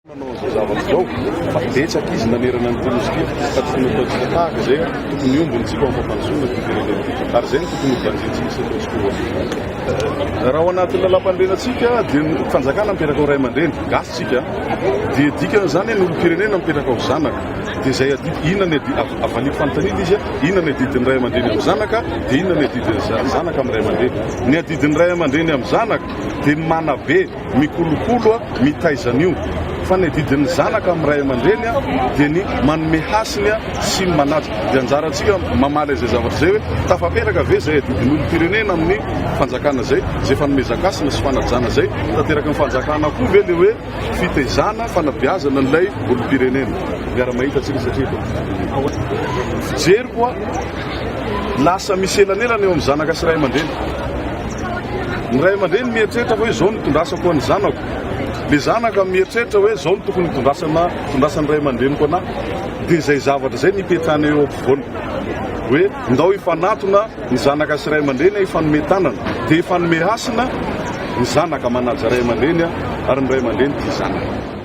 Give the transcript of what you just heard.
Manao an'izao zavatra izao fa betsaka izy nanerana an'ity nosy ity ka tokony hataontsika tahaka izay, tokony hiombona isika ho amin'ny fampandrosoana ity firenena ity ary izay no tokony ho banjintsika sy hataontsika ho avy. Raha ao anatin'ny lalàmpanorenantsika dia ny fanjakana mipetraka ho ray aman-dreny, gasy tsika, dia dikan'izany ny olom-pirenena mipetraka ho zanaka, dia izay adidy, inona ny adidy, avaliako fanontaniana izy, inona ny adidin'ny ray aman-dreny amin'ny zanaka, dia inona ny adidin'ny zanaka amin'ny ray aman-dreny. Ny adidin'ny ray aman-dreny amin'ny zanaka dia ny manabe, Mikolokolo mitaiza an'io. Fa ny adidin'ny zanaka amin'ny ray aman-dreny dia ny manome hasiny sy ny manaja. Dia anjarantsika mamaly an'izay zavatra izay hoe tafapetraka ve izay adidin'ny olom-pirenena amin'ny fanjakana izay, izay fanomezan-kasina sy fanajana izay, tanteraky ny fanjakana koa ve ilay hoe fitaizana, fanabeazana an'ilay olom-pirenena. Miara-mahita antsika satria eto amin'ny fijeriko lasa misy elanelana eo amin'ny zanaka sy ray aman-dreny. Ny ray aman-dreny mieritreritra fa hoe izao no itondrasako an'ny zanako. Ilay zanaka mieritreritra hoe izao no tokony hitondrasana hitondrasan'ny ray aman-dreniko anahy. Dia izay zavatra izay no ipetrahana eo ampovoany. Hoe ndao hifanatona ny zanaka sy ray aman-dreny hifanome tanana. Dia hifanome hasina ny zanaka manaja ray aman-dreny ary ny ray aman-dreny tia zanaka.